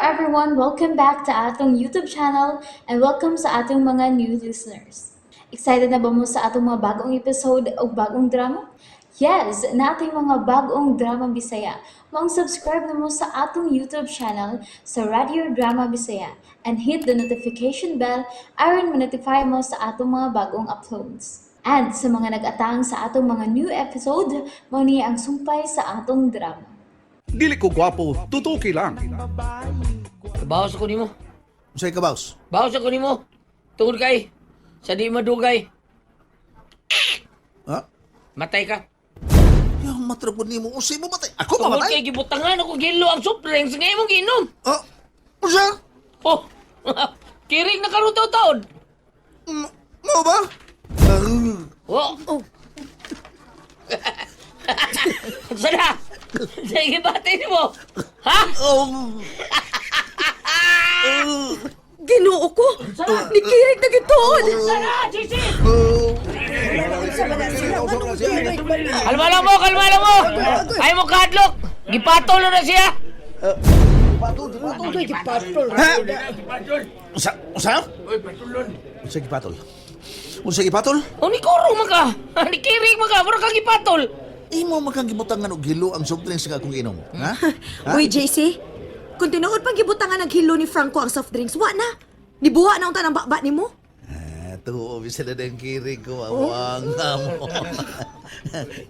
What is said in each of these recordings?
everyone! Welcome back to atong YouTube channel and welcome sa atong mga new listeners. Excited na ba mo sa atong mga bagong episode o bagong drama? Yes, nating mga bagong drama Bisaya. Maong subscribe na mo sa atong YouTube channel sa Radio Drama Bisaya and hit the notification bell aron ma-notify mo sa atong mga bagong uploads. And sa mga nag-atang sa atong mga new episode, mao ni ang sumpay sa atong drama. Dili ko gwapo, tutuki lang. Bawas ako nimo. Unsay kabaws? Bawas ako nimo. Tungod kay sa di madugay, Ha? matay ka. Yang matrapod nimo, unsay mo matay? Ako Tungod mamatay? kay gibutangan ako gilo ang soft drinks nga imong giinom. Ah, unsa? Oh. Kiring na karon taon. Mao ba? Ah, Oh. Oh. Sana. Sige bati nimo. Ha? Oh. Ginoo ko! Nikirig na gituon! Sana, Gigi. Oh. Kalma lang mo, kalma lang mo. Ay mo kadlok. Gipatol na siya. Ha? Unsa? Unsa? Unsa gipatol? Unsa gipatol? O ni kuro man ka. Ni kiring man ka, mura ka gipatol. Imo makang gibutangan og hilo ang soft drinks nga akong inom. Ha? Ha? Uy, JC! Kung tinuod pang gibutangan ng hilo ni Franco ang soft drinks, wa na! Nibuha na unta ng bakba nimo. Ah, tuo bisa na ng kirig ko, awang mo.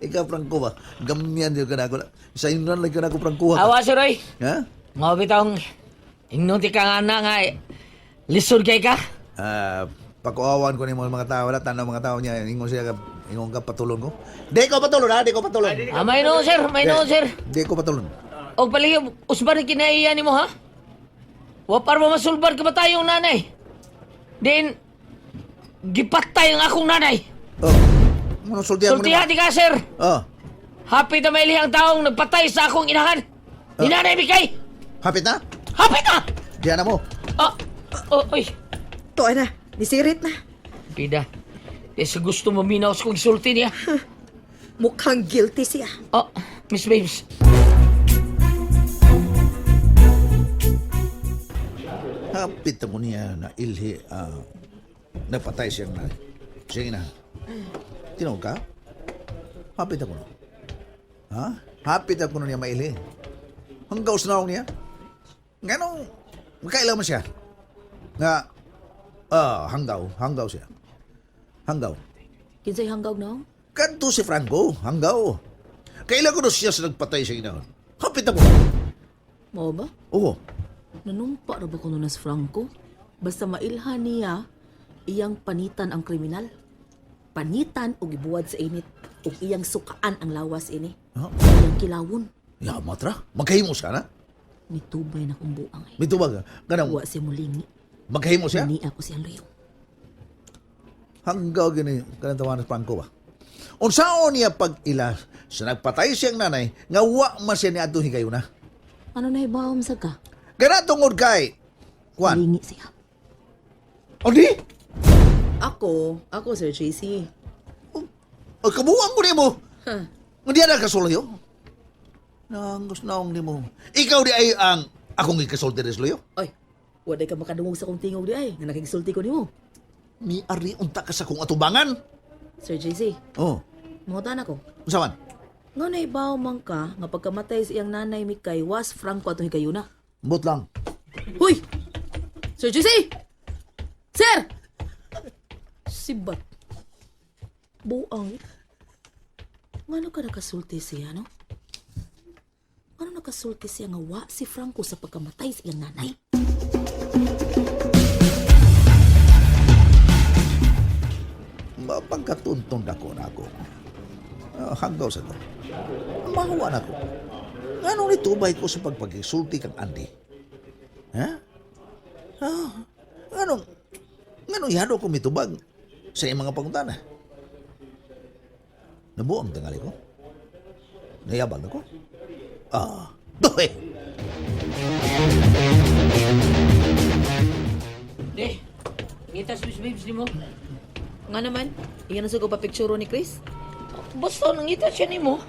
Ikaw, Franco ba? Gamyan yun ka na ako. Sa inran lang ka na ako, Franco. Ha? Awa sir oy. Ha? Mao bitong ingnon ti ka nga na nga eh. Lisod kay ka. Ah, pakuawan ko ni mga tao na tanaw mga tao niya ingon siya ka ingon ka patulon ko. Di ko patulon ha, di ko patulon. Ah, may noon sir, may noon sir. Di ko patulon. Og palihog, usbar ni kinaiya nimo ha? Wa par mo masulbar ka ba tayong nanay? Then gipatay ang akong nanay. Oh. Ano sultihan mo Sultihan nimo? di ka sir. Oh. Happy na maili ang taong nagpatay sa akong inahan. Ni nanay Mikay. Hapit na? Happy na! Diyan na mo. Ah, oh, oy. Tuan na, nisirit na. Pida. Di sa gusto maminaw sa kong sulti niya. Mukhang guilty siya. Oh, Miss Babes. Hapit na mo niya na ilhi ah, napatay siyang nanay. Siyang ina. Tinawag ka? Hapit ako no. Ha? Hapit ako no niya mailhi. Hanggaw sa naong niya. Ganong, magkailan mo siya? Nga, ah, hanggaw, hanggaw siya. Hanggaw. Kinsay hanggaw no? Kanto si Franco, hanggaw. Kailan ko no siya sa nagpatay sa ina. Hapit ako. Mao ba? Oo. Nanumpa ra ba kuno nas Franco? Basta mailhan niya iyang panitan ang kriminal. Panitan og ibuwad sa init ug iyang sukaan ang lawas ini. Ha? Iyang kilawon. Ya, matra. Magkahimos ka na. Nitubay na kong buang ay. May tubag. Ganang, Wa siya mulingi. magkahimos siya? Ni ako siyang luyo. Hanggaw gini kanang tawanan sa Franco ba? Unsaon niya pag-ila sa nagpatay siyang nanay nga wa man siya niadto higayuna. Ano na ibawom sa ka? Kana tungod kay Juan. Lingi siya. O di? Ako, ako Sir JC. O kabuang ko nimo. Hindi na kasuloyo. Nangos naong nimo. Ikaw di ay ang akong gikasulti rin loyo. Ay, wa day ka makadungog sa kong tingog di ay nga nakigsulti ko nimo. Ni ari unta ka sa kong atubangan. Sir JC, Oh, mangutan ako. unsa man? Nga naibaw man ka nga pagkamatay sa iyang nanay Mikay was Franco atong higayuna. Mbot lang. Huy! Sir JC! Sir! Sibat. Buang. Ngano ka nakasulti siya, no? Ngano nakasulti siya nga wa si Franco sa pagkamatay sa iyang nanay? Mapagkatuntong dako na ako. Ah, hanggaw sa to. Mahuwa na ko. Ngano nitubay ko sa pagpagisulti kang Andy? Ha? Ah, nganong, nganong yado ko mitubag sa iyang mga pangutana? Nabuang tingali ko? Nayabag na ko? Ah, dohe! Di, ngitas Miss Babes nimo. Nga naman, iyan ang sugo pa picture ni Chris. Basta nangita siya nimo.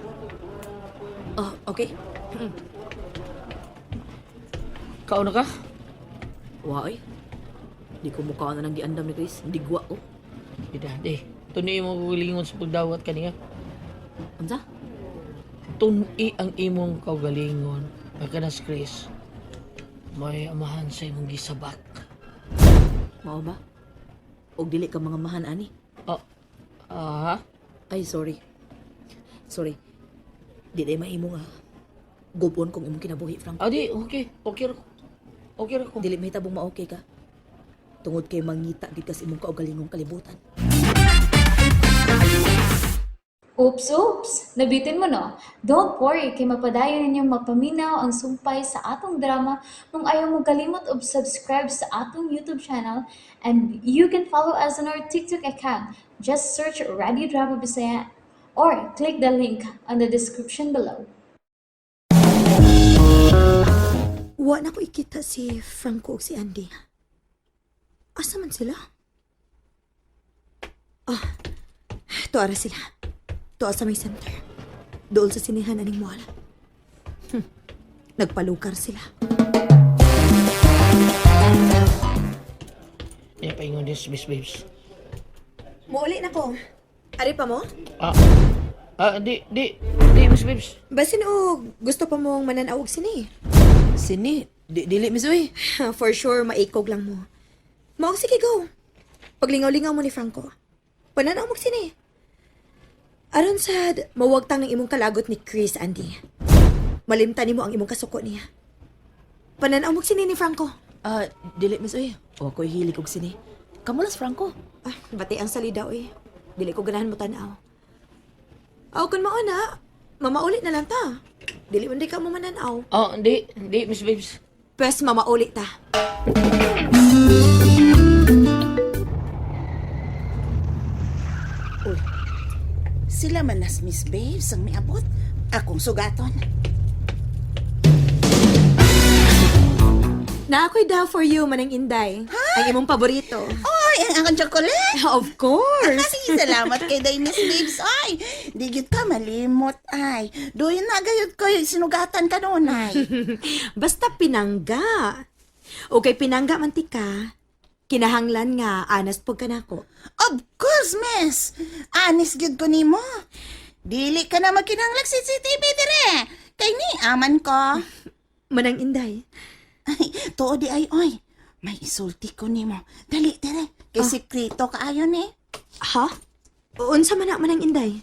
Oh, okay. Kaon na ka? Wa ay. Di ko mukha na nang giandam ni Chris. Digwa ko. Ida, di. Tuni mo kaugalingon sa pagdawat kaniya. Unsa? Tuni ang imong kaugalingon. Pagka na si Chris, may amahan sa imong gisabak. Mao ba? Og dili ka mga mahan ani. Oh, ah, Ay, sorry. Sorry. Di day mahimo nga. Gupon kung imong kinabuhi, Franco. Ah, di, okay. Okay ra ko. Okay ra ko. Dili mahitabong ma-okay ka. Tungod kay mangita gid ka sa imong kaugalingong kalibutan. Oops, oops! Nabitin mo no? Don't worry, kay mapadayon ninyong mapaminaw ang sumpay sa atong drama kung ayaw mo kalimot og subscribe sa atong YouTube channel, and you can follow us on our TikTok account. Just search Radio Drama Bisaya or click the link on the description below. Wa na ko ikita si Franco ug si Andy. Asa man sila? Ah, tuara sila. Tuwa sa may center. Dool sa sinihan aning mall. Nagpalukar sila. Yeah, paingon this, Miss Babes. Muuli na ko. Ari pa mo? Ah, ah, di, di, di, Miss Babes. Basin og gusto pa mong mananawag sini. Sini, di, dili miss uy. For sure, maikog lang mo. Maog sige go. Paglingaw-lingaw mo ni Franco. Pananaw mo sini. Aron sad, mawagtang ng imong kalagot ni Chris, Andy. Malimtan nimo ang imong kasuko niya. Pananaw mo sini ni Franco. Ah, dili miss uy. Wa ko'y hilig og sini. Kamulas Franco. Ah, bati ang salida oy. Dili ko ganahan mo tanaw. Aw kun mao na, mamauli na lang ta. Dili man di ka mo mananaw. Oh, di, di, Miss Babes. Pwes mamauli ta. Sila man nas Miss Babes ang miabot. Akong sugaton. Na ako'y da for you, Manang Inday. Ang imong paborito. Oy, ang akong chocolate! Of course. Ay, salamat kay day Miss Babes. Ay, di gyud ka malimot ay. Doon na gayud ko yung sinugatan ka noon ay. Basta pinangga. Okay, pinangga man ti ka. Kinahanglan nga, anas pag ka nako. Of course, miss. Anis gyud ko nimo. Dili ka na magkinahanglag CCTV dire. Kay ni aman ko. Manang Inday. Ay, tuo di ay oy. May isulti ko nimo. Dali dire. Kay sikreto kaayo ni. Ha? Unsa man na Manang Inday?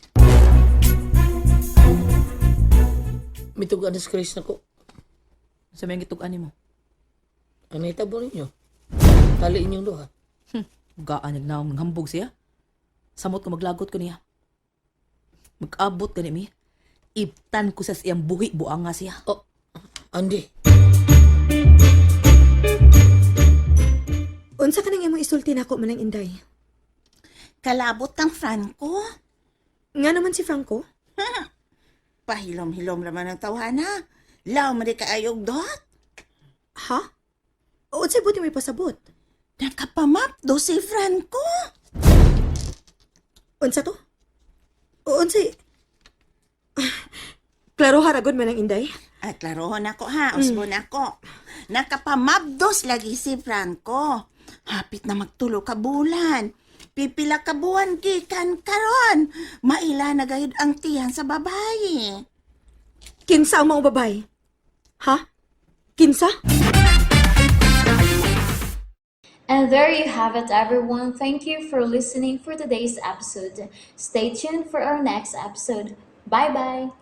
Mitugan na si Chris na ko. Sa may gitug-an nimo. Ang nahitabo ninyo? Tali inyong duha. Gaan nagnaong ng hambog siya. Samot ko maglagot ko niya. Mag-abot ka ni mi. Ibtan ko sa siyang buhi buanga siya. Oh, Andy. Unsa ka nang imong isulti nako, Manang Inday? Kalabot kang Franco. Nga naman si Franco? Pahilom-hilom naman ang tawhana. Law man di kaayog dot. Ha? Unsa buti may pasabot? Nakapamap do si Franco. Unsa to? Unsay... Ah, klaro haragon Manang Inday. Ay, klarohon ako ha. Usbon ako. Nakapamabdos lagi si Franco. Hapit na magtulo ka bulan. Pipila ka buwan gikan karon. Maila na gayud ang tiyan sa babae. Kinsa ang mga babae? Ha? Kinsa? And there you have it, everyone. Thank you for listening for today's episode. Stay tuned for our next episode. Bye bye.